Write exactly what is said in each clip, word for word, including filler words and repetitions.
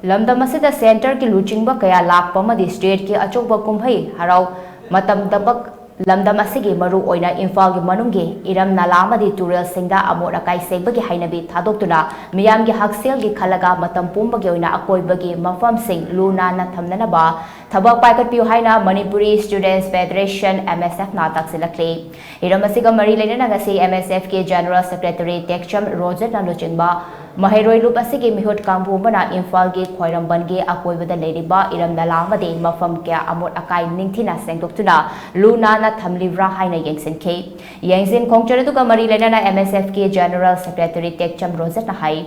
ꯂꯝꯗꯝ ꯑꯁꯤꯗ centreꯒꯤ ꯂꯨꯆꯤꯡꯕ ꯀꯌꯥ ꯂꯥꯛꯄ ꯑꯃꯗꯤ stateꯀꯤ ꯑꯆꯧꯕ ꯀꯨꯝꯍꯩ ꯍꯔꯥꯎ ꯃꯇꯝꯗꯃꯛ ꯂꯝꯗꯝ ꯑꯁꯤꯒꯤ ꯃꯔꯨ ꯑꯣꯏꯅ ꯏꯝꯐꯥꯜꯒꯤ ꯃꯅꯨꯡꯒꯤ ꯏꯔꯝ ꯅꯂꯥ ꯑꯃꯗꯤ ꯇꯨꯔꯦꯜꯁꯤꯡꯗ ꯑꯃꯣꯠ ꯑꯀꯥꯏ ꯁꯦꯡꯕꯒꯤ ꯍꯩꯅꯕꯤ ꯊꯥꯗꯣꯛꯇꯨꯅ ꯃꯤꯌꯥꯝꯒꯤ ꯍꯛꯁꯦꯜꯒꯤ ꯈꯜꯂꯒ ꯃꯇꯝ ꯄꯨꯝꯕꯒꯤ ꯑꯣꯏꯅ ꯑꯀꯣꯏꯕꯒꯤ ꯃꯐꯝꯁꯤꯡ ꯂꯨ ꯅꯥꯟꯅ ꯊꯝꯅꯅꯕ ꯊꯕꯛ ꯄꯥꯏꯈꯠꯄꯤꯌꯨ ꯍꯥꯏꯅ Manipuri Students Federation, MSFꯅ ꯇꯥꯛꯁꯤꯜꯂꯛꯂꯤ꯫ ꯍꯤꯔꯝ ꯑꯁꯤꯒ ꯃꯔꯤ ꯂꯩꯅꯅ ꯉꯁꯤ MSFꯀꯤ General Secretary ꯇꯦꯛꯆꯝ ꯔꯣꯖꯦꯠꯅ ꯂꯨꯆꯤꯡꯕ ꯃꯍꯩꯔꯣꯏ ꯂꯨꯞ ꯑꯁꯤꯒꯤ ꯃꯤꯍꯨꯠ ꯀꯥꯡꯕꯨ ꯑꯃꯅ ꯏꯝꯐꯥꯜꯒꯤ ꯈ꯭ꯋꯥꯏꯔꯝꯕꯟꯒꯤ ꯑꯀꯣꯏꯕꯗ ꯂꯩꯔꯤꯕ ꯏꯔꯝ ꯅꯂꯥ ꯑꯃꯗꯤ ꯃꯐꯝ ꯀꯌꯥ ꯑꯃꯣꯠ ꯑꯀꯥꯏ ꯅꯤꯡꯊꯤꯅ ꯁꯦꯡꯗꯣꯛꯇꯨꯅ ꯂꯨ ꯅꯥꯟꯅ ꯊꯝꯂꯤꯕ꯭ꯔꯥ ꯍꯥꯏꯅ ꯌꯦꯡꯁꯤꯟꯈꯤ꯫ ꯌꯦꯡꯖꯤꯟ ꯈꯣꯡꯆꯠ ꯑꯗꯨꯒ ꯃꯔꯤ ꯂꯩꯅꯅ MSFꯀꯤ General Secretary ꯇꯦꯛꯆꯝ ꯔꯣꯖꯦꯠꯅ ꯍꯥꯏ,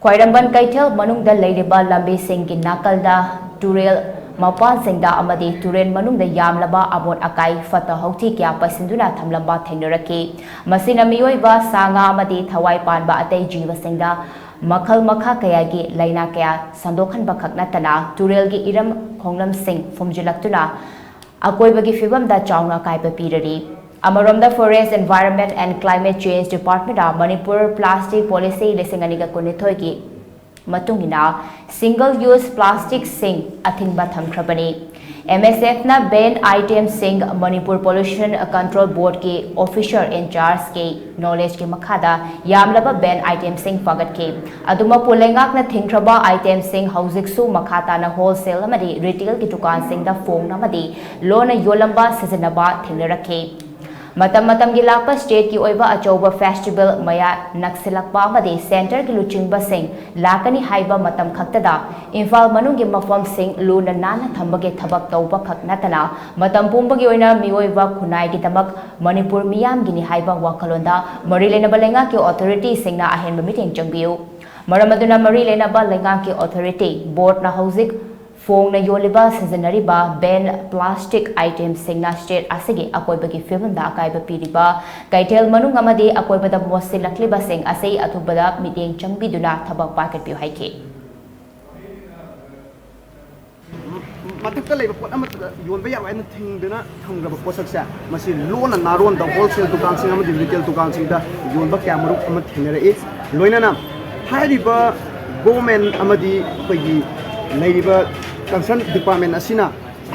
ꯈ꯭ꯋꯥꯏꯔꯝꯕꯟ ꯀꯩꯊꯦꯜ ꯃꯅꯨꯡꯗ ꯂꯩꯔꯤꯕ ꯂꯝꯕꯤꯁꯤꯡꯒꯤ ꯅꯥꯀꯜꯗ ꯇꯨꯔꯦꯜ ꯃꯄꯥꯟꯁꯤꯡꯗ ꯑꯃꯗꯤ ꯇꯨꯔꯦꯜ ꯃꯅꯨꯡꯗ ꯌꯥꯝꯂꯕ ꯑꯃꯣꯠ ꯑꯀꯥꯏ, ꯐꯠꯇ ꯍꯥꯎꯊꯤ ꯀꯌꯥ ꯄꯩꯁꯤꯟꯗꯨꯅ ꯊꯝꯂꯝꯕ ꯊꯦꯡꯅꯔꯛꯈꯤ꯫ ꯃꯁꯤꯅ ꯃꯤꯑꯣꯏꯕ, ꯁꯥ ꯉꯥ ꯑꯃꯗꯤ ꯊꯋꯥꯏ ꯄꯥꯟꯕ ꯑꯇꯩ ꯖꯤꯕꯁꯤꯡꯗ ꯃꯈꯜ ꯃꯈꯥ ꯀꯌꯥꯒꯤ ꯂꯥꯏꯅꯥ ꯀꯌꯥ ꯁꯟꯗꯣꯛꯍꯟꯕ ꯈꯛ ꯅꯠꯇꯅ ꯇꯨꯔꯦꯜꯒꯤ ꯏꯔꯝ ꯈꯣꯡꯂꯝꯁꯤꯡ ꯐꯨꯝꯖꯤꯜꯂꯛꯇꯨꯅ ꯑꯀꯣꯏꯕꯒꯤ ꯐꯤꯕꯝꯗ ꯆꯥꯎꯅ ꯑꯀꯥꯏꯕ ꯄꯤꯔꯔꯤ꯫ ꯑꯃꯔꯣꯝꯗ Forest, Environment and Climate Change Departmentꯅ Manipur Plastic Policy ꯂꯤꯁꯤꯡ ꯑꯅꯤꯒ ꯀꯨꯟꯅꯤꯊꯣꯏꯒꯤ ꯃꯇꯨꯡ ꯏꯟꯅ single use plasticꯁꯤꯡ ꯑꯊꯤꯡꯕ ꯊꯝꯈ꯭ꯔꯕꯅꯤ꯫ MSFꯅ ban itemꯁꯤꯡ Manipur Pollution Control Boardꯀꯤ officer in chargeꯀꯤ knowledgeꯀꯤ ꯃꯈꯥꯗ ꯌꯥꯝꯂꯕ ban itemꯁꯤꯡ ꯐꯥꯒꯠꯈꯤ꯫ ꯑꯗꯨꯃꯛꯄꯨ ꯂꯩꯉꯥꯛꯅ ꯊꯤꯡꯈ꯭ꯔꯕ itemꯁꯤꯡ ꯍꯧꯖꯤꯛꯁꯨ ꯃꯈꯥ ꯇꯥꯅ wholesale ꯑꯃꯗꯤ retailꯒꯤ ꯗꯨꯀꯥꯟꯁꯤꯡꯗ ꯐꯣꯡꯅ ꯑꯃꯗꯤ ꯂꯣꯟꯅ ꯌꯣꯜꯂꯝꯕ ꯁꯤꯖꯤꯟꯅꯕ ꯊꯦꯡꯅꯔꯛꯈꯤ꯫ ꯃꯇꯝ ꯃꯇꯝꯒꯤ ꯂꯥꯛꯄ stateꯀꯤ ꯑꯣꯏꯕ ꯑꯆꯧꯕ festival ꯃꯌꯥ ꯅꯛꯁꯤꯜꯂꯛꯄ ꯑꯃꯗꯤ centreꯒꯤ ꯂꯨꯆꯤꯡꯕꯁꯤꯡ ꯂꯥꯛꯀꯅꯤ ꯍꯥꯏꯕ ꯃꯇꯝ ꯈꯛꯇꯗ ꯏꯝꯐꯥꯜ ꯃꯅꯨꯡꯒꯤ ꯃꯐꯝꯁꯤꯡ ꯂꯨꯅ ꯅꯥꯟꯅ ꯊꯝꯕꯒꯤ ꯊꯕꯛ ꯇꯧꯕ ꯈꯛ ꯅꯠꯇꯅ ꯃꯇꯝ ꯄꯨꯝꯕꯒꯤ ꯑꯣꯏꯅ ꯃꯤꯑꯣꯏꯕ ꯈꯨꯟꯅꯥꯏꯒꯤꯗꯃꯛ ꯃꯅꯤꯄꯨꯔ ꯃꯤꯌꯥꯝꯒꯤꯅꯤ ꯍꯥꯏꯕ ꯋꯥꯈꯜꯂꯣꯟꯗ ꯃꯔꯤ ꯂꯩꯅꯕ ꯂꯩꯉꯥꯛꯀꯤ authorityꯁꯤꯡꯅ ꯑꯍꯦꯟꯕ ꯃꯤꯠꯌꯦꯡ ꯆꯪꯕꯤꯌꯨ꯫ ꯃꯔꯝ ꯑꯗꯨꯅ ꯃꯔꯤ ꯂꯩꯅꯕ ꯂꯩꯉꯥꯛꯀꯤ authority boardꯅ ꯍꯧꯖꯤꯛ ꯐꯣꯡꯅ ꯌꯣꯜꯂꯤꯕ, ꯁꯤꯖꯤꯟꯅꯔꯤꯕ ban plastic itemꯁꯤꯡꯅ state ꯑꯁꯤꯒꯤ ꯑꯀꯣꯏꯕꯒꯤ ꯐꯤꯕꯝꯗ ꯑꯀꯥꯏꯕ ꯄꯤꯔꯤꯕ ꯀꯩꯊꯦꯜ ꯃꯅꯨꯡ ꯑꯃꯗꯤ ꯑꯀꯣꯏꯕꯗ ꯃꯣꯠꯁꯤꯜꯂꯛꯂꯤꯕꯁꯤꯡ ꯑꯁꯤ ꯑꯊꯨꯕꯗ ꯃꯤꯠꯌꯦꯡ ꯆꯪꯕꯤꯗꯨꯅ ꯊꯕꯛ ꯄꯥꯏꯈꯠꯄꯤꯌꯨ ꯍꯥꯏꯈꯤ꯫ ꯃꯊꯛꯇ ꯂꯩꯕ ꯄꯣꯠ ꯑꯃꯠꯇꯗ ꯌꯣꯟꯕ ꯌꯥꯔꯣꯏ ꯍꯥꯏꯅ ꯊꯤꯡꯗꯨꯅ ꯊꯝꯈ꯭ꯔꯕ ꯄꯣꯠꯁꯛꯁꯦ, ꯃꯁꯤ ꯂꯣꯟꯅ ꯅꯥꯔꯣꯟꯗ wholesale ꯗꯨꯀꯥꯟꯁꯤꯡ ꯑꯃꯗꯤ retail ꯗꯨꯀꯥꯟꯁꯤꯡꯗ ꯌꯣꯟꯕ ꯀꯌꯥ ꯃꯔꯨꯝ ꯑꯃ ꯊꯦꯡꯅꯔꯛꯏ꯫ ꯂꯣꯏꯅꯅ ꯍꯥꯏꯔꯤꯕ ꯒꯣꯚꯔꯟꯃꯦꯟ ꯑꯃꯗꯤ ꯑꯩꯈꯣꯏꯒꯤ ꯂꯩꯔꯤꯕ ꯀꯟꯁꯔꯟ ꯗꯤꯄꯥꯔꯠꯃꯦꯟ ꯑꯁꯤꯅ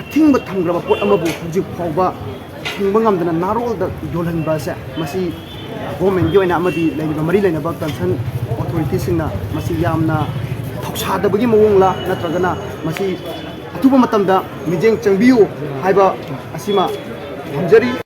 ꯑꯊꯤꯡꯕ ꯊꯝꯈ꯭ꯔꯕ ꯄꯣꯠ ꯑꯃꯕꯨ ꯍꯧꯖꯤꯛ ꯐꯥꯎꯕ ꯊꯤꯡꯕ ꯉꯝꯗꯅ ꯅꯥꯔꯣꯜꯗ ꯌꯣꯜꯍꯟꯕ ꯑꯁꯦ, ꯃꯁꯤ ꯒꯣꯚꯔꯟꯃꯦꯟꯒꯤ ꯑꯣꯏꯅ ꯑꯃꯗꯤ ꯂꯩꯔꯤꯕ ꯃꯔꯤ ꯂꯩꯅꯕ ꯀꯟꯁꯔꯟ ꯑꯣꯊꯣꯔꯤꯇꯤꯁꯤꯡꯅ ꯃꯁꯤ ꯌꯥꯝꯅ ꯊꯧꯁꯥꯗꯕꯒꯤ ꯃꯑꯣꯡꯂ, ꯅꯠꯇ꯭ꯔꯒꯅ ꯃꯁꯤ ꯑꯊꯨꯕ ꯃꯇꯝꯗ ꯃꯤꯠꯌꯦꯡ ꯆꯪꯕꯤꯌꯨ ꯍꯥꯏꯕ ꯑꯁꯤꯃ ꯊꯝꯖꯔꯤ꯫